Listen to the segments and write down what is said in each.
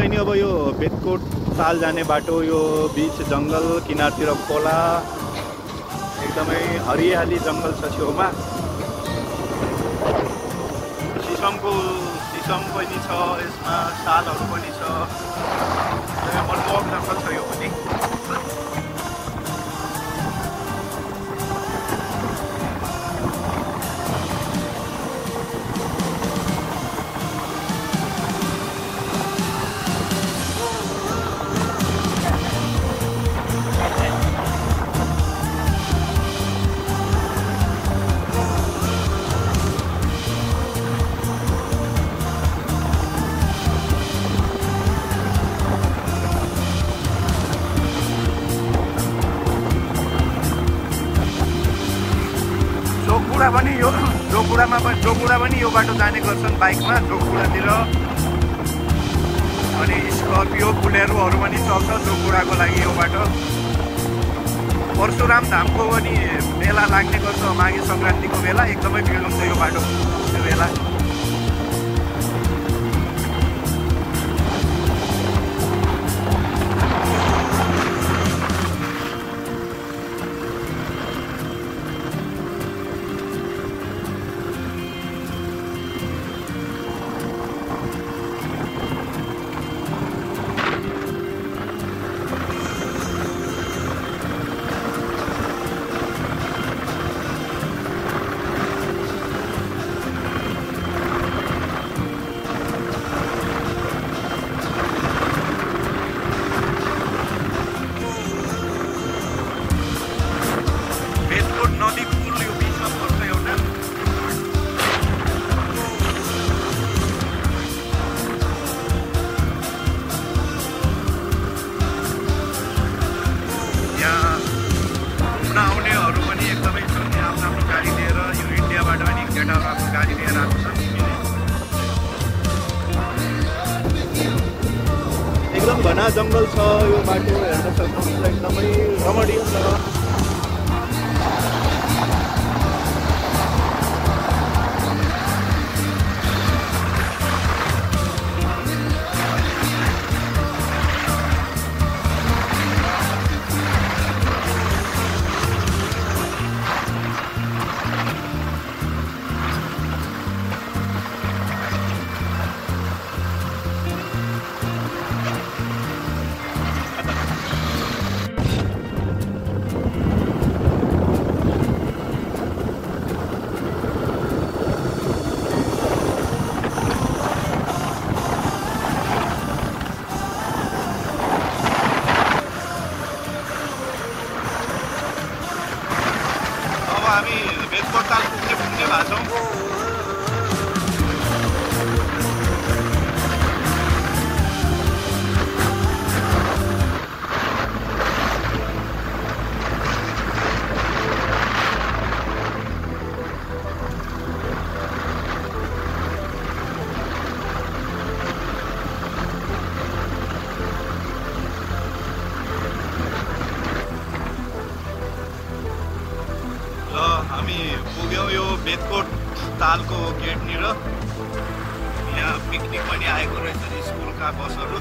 बहिनी अब यो बेतकोट ताल जाने बाटो यो बीच जङ्गल किनारतिर खोला एकदमै हरियाली जङ्गल छ छेउमा। सिसम पनि छ यसमा, सालहरू पनि छ। मनमोहक जङ्गल छ यो पनि। जोगुडा पनि यो बाटो जाने गर्छन् बाइकमा जोगुडातिर। अनि स्कर्पियो बुलेरोहरू पनि चल्छ जोगुडाको लागि यो बाटो। परशुराम धामको पनि मेला लाग्ने गर्छ माघे सङ्क्रान्तिको बेला, एकदमै भिड हुन्छ यो बाटो त्यो बेला। एकदम घना जङ्गल छ यो बाटो, हेर्न सक्नुहुन्छ एकदमै रमणीय छ। हामी बेतकोट ताल पुग्ने भएको छौँ। हामी पुग्यौँ यो बेतकोट तालको गेटनिर। यहाँ पिकनिक पनि आएको रहेछ, स्कुलका बसहरू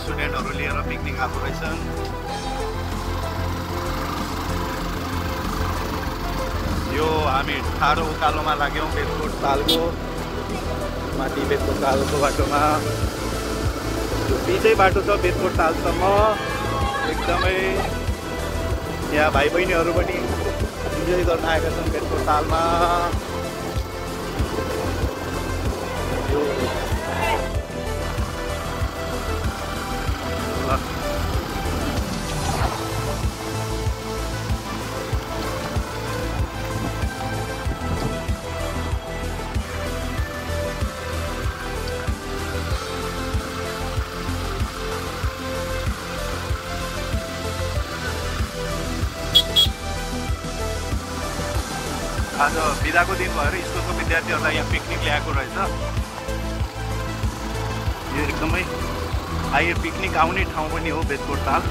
स्टुडेन्टहरू लिएर पिकनिक आएको रहेछन्। यो हामी ठाडो उकालोमा लाग्यौँ बेतकोट तालको, माथि बेतकोट तालको बाटोमा। यो बिचै बाटो छ बेतकोट तालसम्म। एकदमै यहाँ भाइ बहिनीहरू पनि इन्जोय गर्न आएका छन् बेतकोट तालमा। यो आज बिदाको दिन भएर स्कुलको विद्यार्थीहरूलाई यहाँ पिकनिक ल्याएको रहेछ। यो एकदमै आइए पिकनिक आउने ठाउँ पनि हो बेतकोट ताल।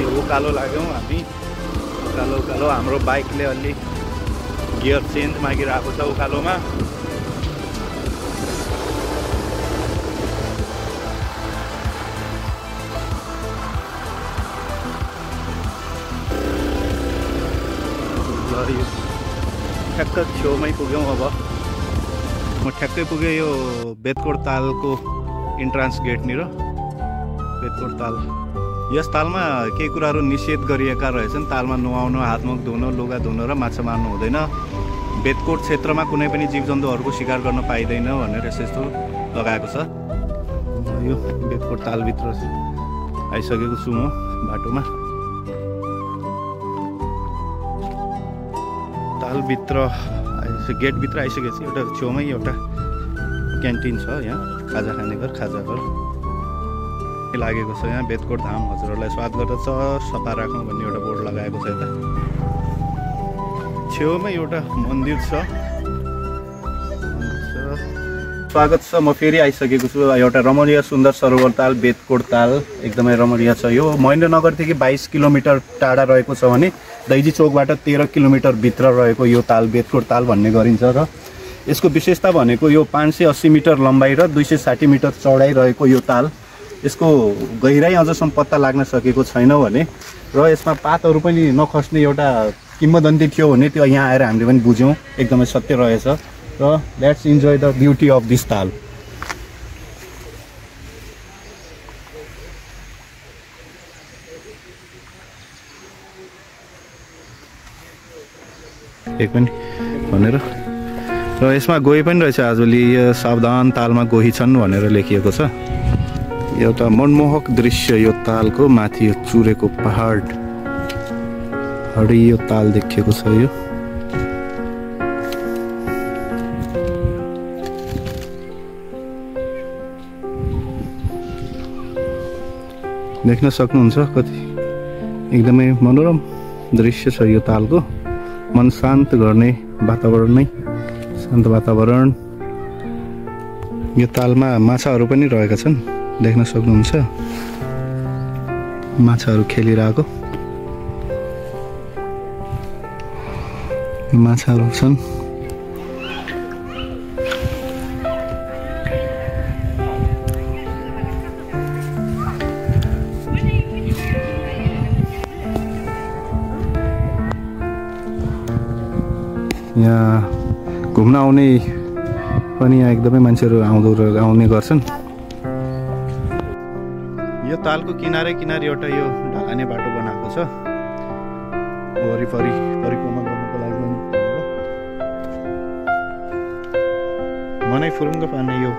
यो उकालो लाग्यौँ हामी, उकालो उकालो। हाम्रो बाइकले अलि गियर चेन्ज मागिरहेको छ उकालोमा। ठ्याक्क छेउमै पुग्यौँ। अब म ठ्याक्कै पुगेँ यो बेतकोट तालको इन्ट्रान्स गेटनिर। बेतकोट ताल, यस तालमा केही कुराहरू निषेध गरिएका रहेछन्। तालमा नुहाउन, हातमुख धुन, लुगा धुन र माछा मार्नु हुँदैन। बेतकोट क्षेत्रमा कुनै पनि जीवजन्तुहरूको शिकार गर्न पाइँदैन भनेर यस्तो लगाएको छ। यो बेतकोट तालभित्र आइसकेको छु म बाटोमा। तालभित्र गेटभित्र आइसकेपछि एउटा छेउमै एउटा क्यान्टिन छ। यहाँ खाजा खाने घर, खाजा घर लागेको छ। यहाँ बेतकोट धाम हजुरहरूलाई स्वागत गर्दछ, सफा राखौँ भन्ने एउटा बोर्ड लगाएको छ। यता छेउमै एउटा मन्दिर छ। स्वागत छ। म फेरि आइसकेको छु एउटा रमणीय सुन्दर सरोवर ताल बेतकोट ताल। एकदमै रमणीय छ। यो महेन्द्रनगरदेखि 22 किलोमिटर टाढा रहेको छ भने दैजी चोकबाट 13 किलोमिटर भित्र रहेको यो ताल बेतकोट ताल भन्ने गरिन्छ। र यसको विशेषता भनेको यो 580 मिटर लम्बाइ र 260 मिटर चौडाइ रहेको यो ताल। यसको गहिराई अझसम्म पत्ता लाग्न सकेको छैन भने र यसमा पातहरू पनि नखस्ने एउटा किम्वदन्ती थियो भने त्यो यहाँ आएर हामीले पनि बुझ्यौँ। एकदमै सत्य रहेछ। र let's enjoy the beauty of this ताल। एक पनि भनेर र यसमा गोही पनि रहेछ। आजभोलि सावधान तालमा गोही छन् भनेर लेखिएको छ। एउटा मनमोहक दृश्य यो तालको माथि यो चुरेको पहाड हरियो ताल देखिएको छ। यो देख्न सक्नुहुन्छ कति एकदमै मनोरम दृश्य छ यो तालको। मन शान्त गर्ने वातावरण नै शान्त वातावरण। यो तालमा माछाहरू पनि रहेका छन्, देख्न सक्नुहुन्छ। माछाहरू खेलिरहेको माछाहरू छन्। यहाँ घुम्न आउने पनि यहाँ एकदमै मान्छेहरू आउने गर्छन्। यो तालको किनारै किनारै एउटा यो ढलाने बाटो बनाएको छ वरिपरि परिक्रमा गर्नको लागि। मनै फुरुङ्ग पार्ने यो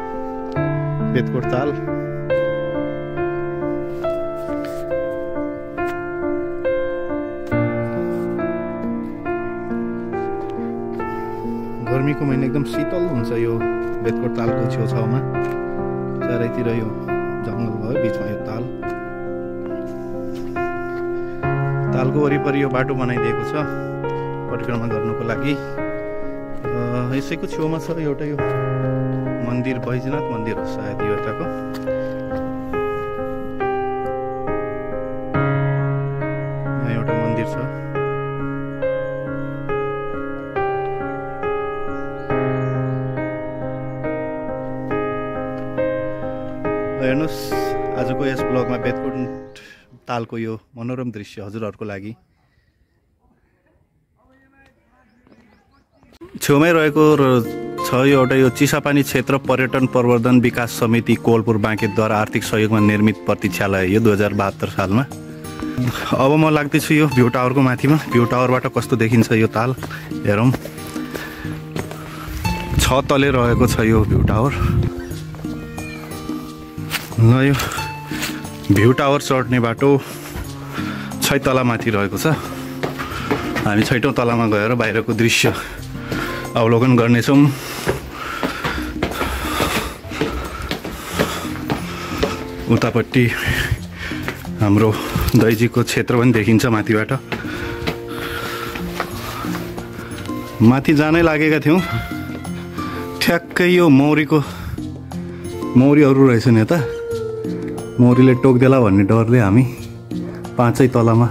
बेतकोट ताल। गर्मीको महिना एकदम शीतल हुन्छ यो बेतकोट तालको छेउछाउमा। चारैतिर यो जङ्गल भयो, बिचमा यो ताल। तालको वरिपरि यो बाटो बनाइदिएको छ परिक्रमा गर्नुको लागि। यसैको छेउमा छ एउटा यो मन्दिर, बैजनाथ मन्दिर हो सायद यो यताको। यहाँ एउटा मन्दिर छ। हेर्नुहोस् आजको यस ब्लगमा बेतकोट तालको यो मनोरम दृश्य हजुरहरूको लागि। छेउमै रहेको छ यो एउटा यो चिसापानी क्षेत्र पर्यटन प्रवर्धन विकास समिति कोवलपुर बाँकेद्वारा आर्थिक सहयोगमा निर्मित प्रतीक्षालय यो 2072 सालमा। अब म लाग्दैछु यो भ्यू टावरको माथिमा। भ्यू टावरबाट कस्तो देखिन्छ यो ताल हेरौँ। छ तले रहेको छ यो भ्यू टावर। ल यो भ्यू टावर चढ्ने बाटो 6 तला माथि रहेको छ। हामी 6औं तलामा गएर बाहिरको दृश्य अवलोकन गर्नेछौँ। उतापट्टि हाम्रो दैजीको क्षेत्र पनि देखिन्छ माथिबाट। माथि जानै लागेका थियौँ, ठ्याक्कै यो मौरीहरू रहेछन् यता। मौरीले टोक्देला भन्ने डरले हामी 5औं तलामा।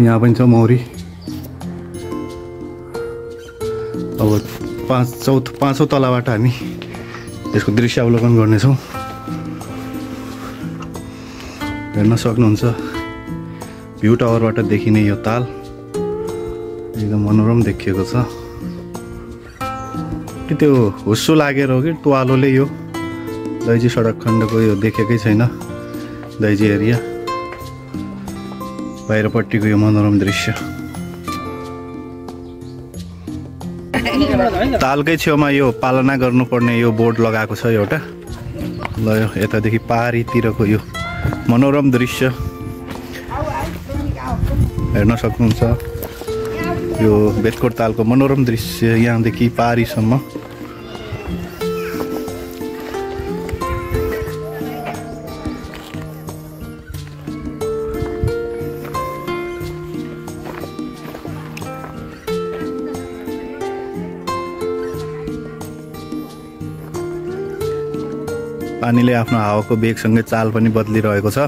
यहाँ पनि छ मौरी। अब 5औं तलाबाट हामी यसको दृश्य अवलोकन गर्नेछौँ। हेर्न सक्नुहुन्छ भ्यू टावरबाट देखिने यो ताल एकदम मनोरम देखिएको छ कि त्यो हुस्सो लागेर हो कि टुवालोले यो दैजी सडक खण्डको यो देखेकै छैन दैजी एरिया बाहिरपट्टिको यो मनोरम दृश्य तालकै छेउमा यो पालना गर्नुपर्ने यो बोर्ड लगाएको छ एउटा ल यतादेखि पारीतिरको यो मनोरम दृश्य हेर्न सक्नुहुन्छ यो बेतकोट तालको मनोरम दृश्य यहाँदेखि पारीसम्म पानीले आफ्नो हावाको वेगसँगै चाल पनि बदलिरहेको छ